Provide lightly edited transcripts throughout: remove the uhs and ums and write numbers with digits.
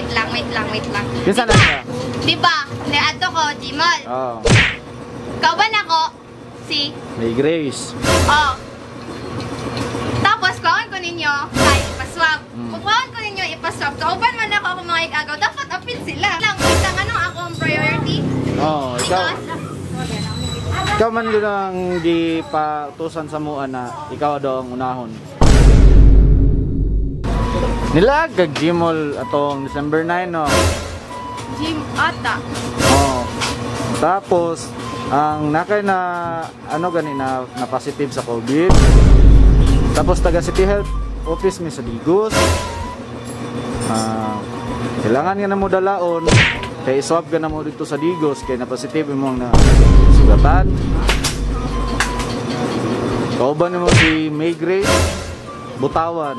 Wait lang, wait lang, wait lang. Kinsa na siya? Di ba? Niadto ko, Gmall. Oh, Kauban ako si may Grace. Oh. Tapos, kuhaan ko ninyo, kay ipaswab. Kung kuhaan ko ninyo, ipaswab, kauban man ako akong mga igagaw, dapat apil sila. Lang, wait lang, anong ako ang priority? Oh, ikaw. Because, Ikaw man yun ang di pautusan sa mua na ikaw daw ang unahon. Nilaag kag Gmall atong December 9, no? Gym ata. Oh. Tapos ang nakay na ano gani na, na positive sa COVID. Tapos taga City Health Office mi sa Digos. Ah, kailangan nga na mo dalaon kay iswab ka na mo dito sa Digos kay na positive imong na sugatan. Kauban nimo si May Grace Butawan.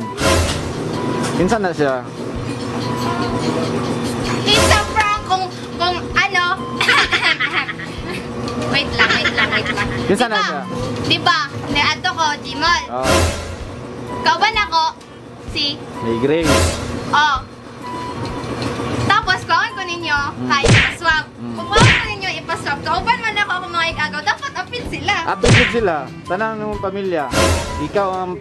Kinsa na siya? It's a prank kung ano. Wait lang, wait lang, wait lang. Kinsa na Diba? siya? Diba? Niadto ko, Gmall. Oh, Kauban ako si May Grace. Oh. Tapos, kuhaan ko ninyo, kay ipaswab. Kung kuhaan ko ninyo, ipaswab, kauban man ako akong mga igagaw, dapat apil sila. Update sila, tanang ng pamilya. Ikaw ang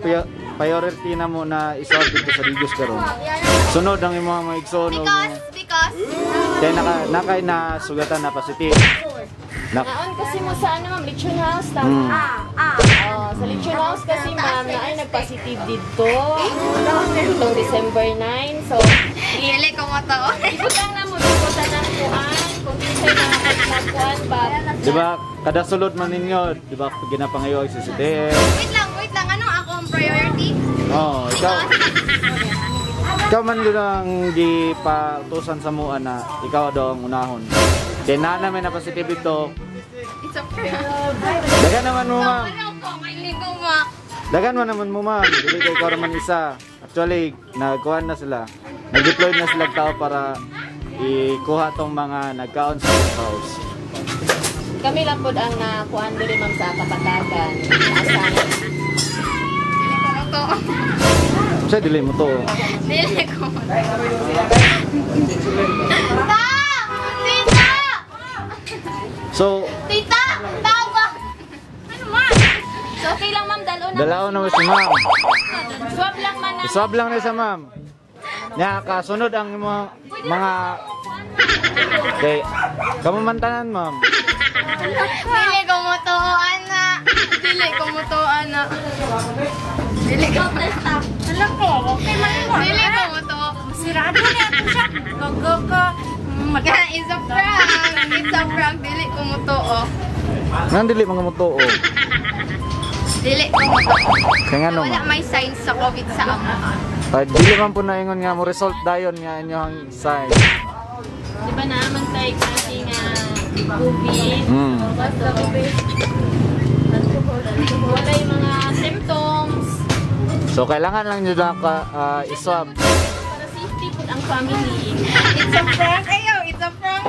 priority na mo na iswab dito sa Digos karon. Sunod ang imong mga igsoon og Because, kay nakay na sugatan na positive. Na, Naon kasi mo sa ano ma'am, Lechon House, tama? Oh, sa Lechon House kasi ma'am, na ay nagpositive dito. Itong December 9. So, dili ko mo to. ibutang na mo dito sa nang kuan. Kung kinsay mga kuan ba. Di ba kada sulod man ninyo, di ba ginapangayo ang CCTV. Wait lang, anong ako ang priority? Oh, ikaw. Ikaw man yun ang di pautusan sa mua na ikaw daw ang unahon. Kay na may na positive ito. It's a prank. Dagan naman mo, ma'am. Ano ko, may ligo mo. Dagan man naman mo, ma'am. Dili kay ikaw raman isa. Actually, nagkuhan na sila. Nag-deploy na sila tao para ikuha tong mga nagkaon sa guest house. Kami lang pod ang nakuan diri ma'am sa Kapatagan. Asan? Dili ko mo to. Siya, dili mo to. Dili ko mo to. Ta! Tita! So, Tita! Tama! Ano man? So okay lang ma'am, dalo na. dalaon na mo si ma'am. Swab lang man na. Iswab lang na siya, ma'am. Nya, kasunod ang mga. Okay, kamo man tanan, ma'am. Dili ko mo to, ana. Dili ko mo to, ana. Dili ko mo to. Alam ko, okay man mo. Dili ko mo to. Sirado na ako siya. Gogo ka. It's a prank. It's a prank. Dili ko mo to, oh. Nang dili mga mo to, oh. Dili ko mo to. Kaya nga no, Wala ma'am. may signs sa COVID sa amo. Pag dili man po naingon nga mo result dayon nga inyong sign. Di ba naman tayo kasi nga COVID? So, wala yung mga symptoms. So kailangan lang nyo na ka iswab. Para safety po ang family. It's a prank. Ayo, it's a prank.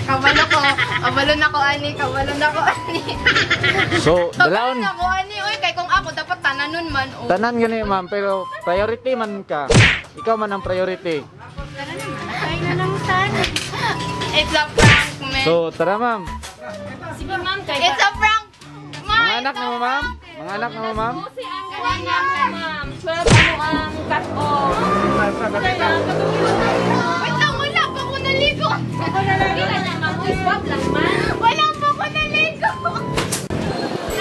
Kabalo ko. Kabalo na ko, ani. Kabalo na ko, ani. So Kabalo dalaon na ko, ani. Uy, kay kung ako, dapat tananon man. Oh. tanan gani, ma'am, pero priority man ka. Ikaw man ang priority. Ay na nang tan. It's a prank, man. So tara, ma'am. Sige ma'am, kay It's a prank. Ma, Mga anak na mo, ma'am. Mga anak na mo, ma'am. 12 ang kuan ma'am. 12 ano ang cut off. Wait lang, wala pa ko naligo. Hindi na ma'am, uy, swab lang man. Wala pa ko naligo.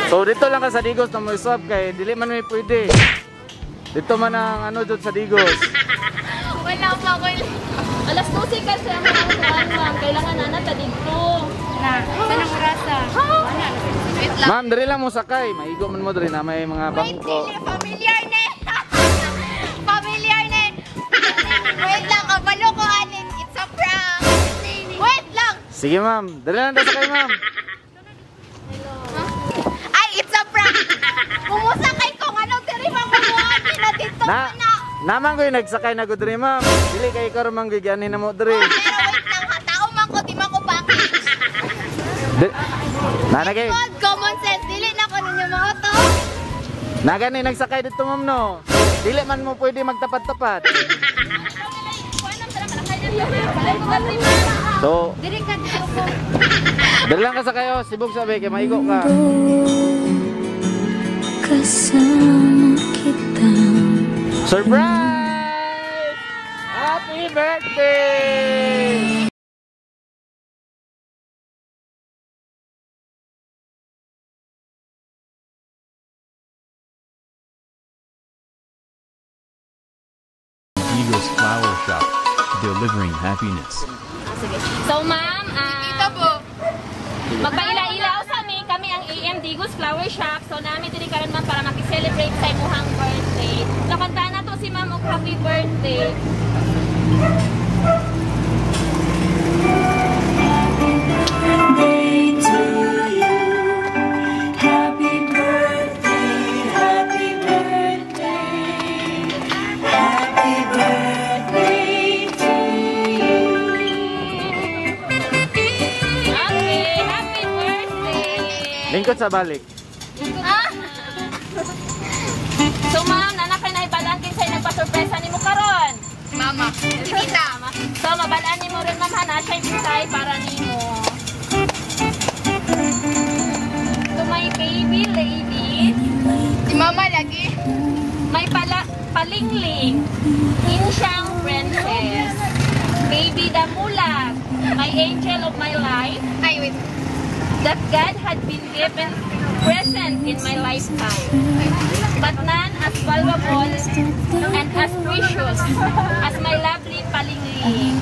So dito lang ka sa Digos na mo iswab kay dili man may pwede. Dito man ang ano dito sa Digos. Wala pa ko. Alas 12 kasi ang mga kuan ma'am. Kailangan na nata dito. Na, saan ang orasa? Wait lang. Ma'am, diri lang mo sakay. Maigo man mo diri na may mga Wait, bangko. dili. Familiar na eh. Familiar na eh. Wait lang, kabalo ko, ani. It's a prank. Wait lang. Sige, ma'am, diri lang daw sakay, ma'am. Ay, it's a prank. Pumusakay ko nga nung diri mamuha na dito Na, na. naman ko yung nagsakay na ko diri, ma'am. Dili kay ikaw man gyud ani na mo diri. Pero wait lang ha, tao man ko, di man ko package. Nanagay. God, common sense, dili na ko ninyo mga to. Nagani nagsakay dito, ma'am, no. Dili man mo pwede magtapat-tapat. Kuan lang tara. So, Diri ka dito ko. Dali lang ka sa kayo, sibog sabi kay maigo ka. Kasama kita. Surprise! Happy birthday! Eagles Flower Shop, delivering happiness. Ah, sige. So, ma'am, Tita po. Magpaila-ilaw sa mi, kami ang AM Digos Flower Shop. So nami diri karon, ma'am, para maki-celebrate sa imuhang birthday. So kantahan na to si ma'am og happy birthday. Birthday to you. Happy birthday, happy birthday. Happy birthday to you. Okay, happy birthday. Lingkod sa balik. Ah! So ma'am, nana kay nahibalaan kinsay nagpasurpresa nimo karon? Mama. Si tita. So mabalaan nimo ron, ma'am, ha, na siya mensahe para nimo. To my baby lady, Si mama lagi. May pala palingling, Insyang princess, baby damulag, my angel of my life, Ay, wait. That God had been given present in my lifetime, but none as valuable and as precious as my lovely palingling.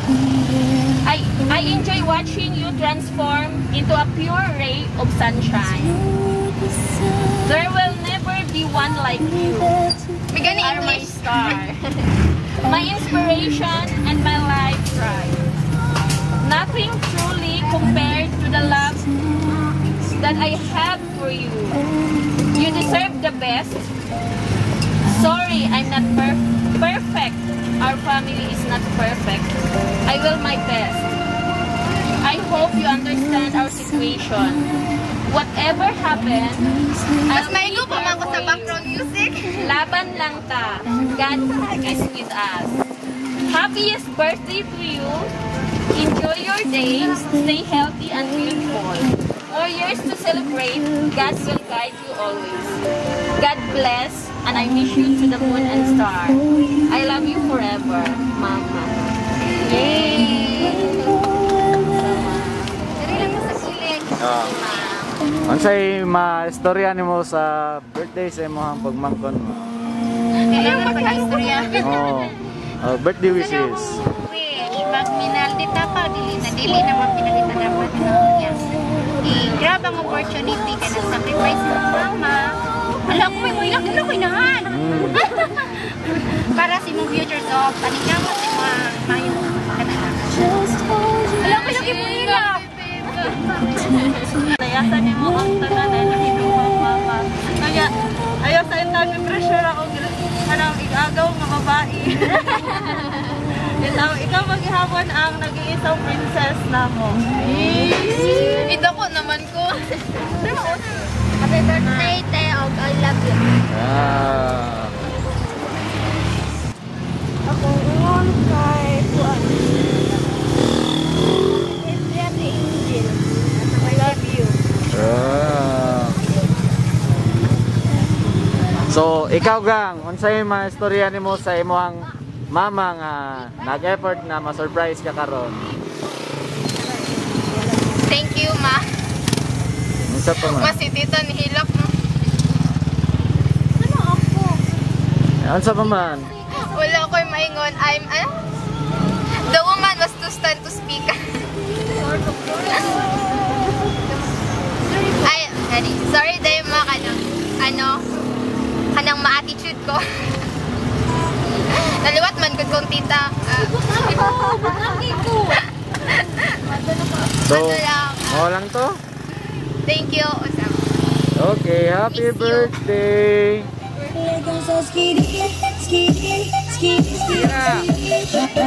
I enjoy watching you transform into a pure ray of sunshine. There will never be one like you May gani are my English. Star, my inspiration and my life drive. Nothing truly compared to the love that I have for you. You deserve the best. Sorry, I'm not perfect. Our family is not perfect. I will my best. I hope you understand our situation. Whatever happened, Mas I'll maigo be pa there man ko sa for you. Background music. Laban lang ta. God is with us. Happiest birthday to you. Enjoy your day. Stay healthy and beautiful. More years to celebrate. God will guide you always. God bless, and I miss you to the moon and star. I love you forever, Mama. Yay! Diri lang ko sa kilid. Ah. Unsay ma-istorya nimo sa birthday sa imong pagmangkon mo? Kailangan pag-istorya. Oh. Oh, birthday wishes. Wish, magminaldi ta pa, dili na, dili naman pinalita dapat na niya. I-grab ang opportunity kay nag-sacrifice ng mama. Alam ko, may muilak na ko inahan. Para sa imong future so, paningkamot sa mga mayong kanala. Alam ko, lagi mo ilak. Nayasan nimo ang tanan ay nahinuhang mama. Kaya ayaw sa intag pressure ako kanang igagaw nga babae. Ikaw maghihapon ang nag-iisang princess namo. Ito ko naman ko. Happy birthday, te. I love you. Ah. Akong ingon kay kuan. Happy Angel. I love you. Ah. So, ikaw gang, unsay ma-istorya nimo sa imong mama nga nag-effort na ma-surprise ka karon? Thank you, ma. Unsa pa man? Mas si tita ni hilak no. Unsa pa man? Wala ko'y maingon. I'm, ah? The woman was too stunned to speak. Ay, sorry. Sorry dahil mga kanang, ano, kanang ma-attitude ko. Naliwat man gud kong tita. Ah, So, ano lang. Mao lang to? Thank you. Usap. Okay, happy Miss you. Birthday! Ski, ski, ski, ski, ski.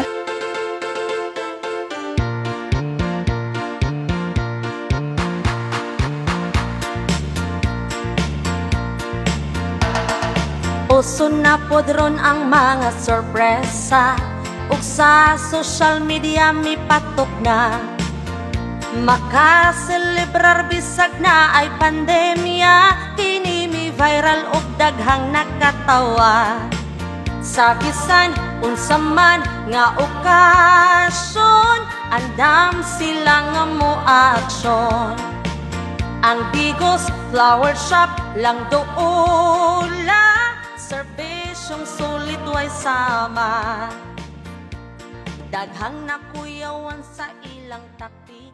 Uso na pod ron ang mga sorpresa. Ug sa social media mipatok na. Makaselebrar bisag na ay pandemya. Kini mi viral og daghang nakatawa. Sa bisan unsa man nga okasyon, andam sila nga mo aksyon. Ang Digos Flower Shop lang doula, serbisyong sulit way sama. Daghang nakuyawan sa ilang taktika.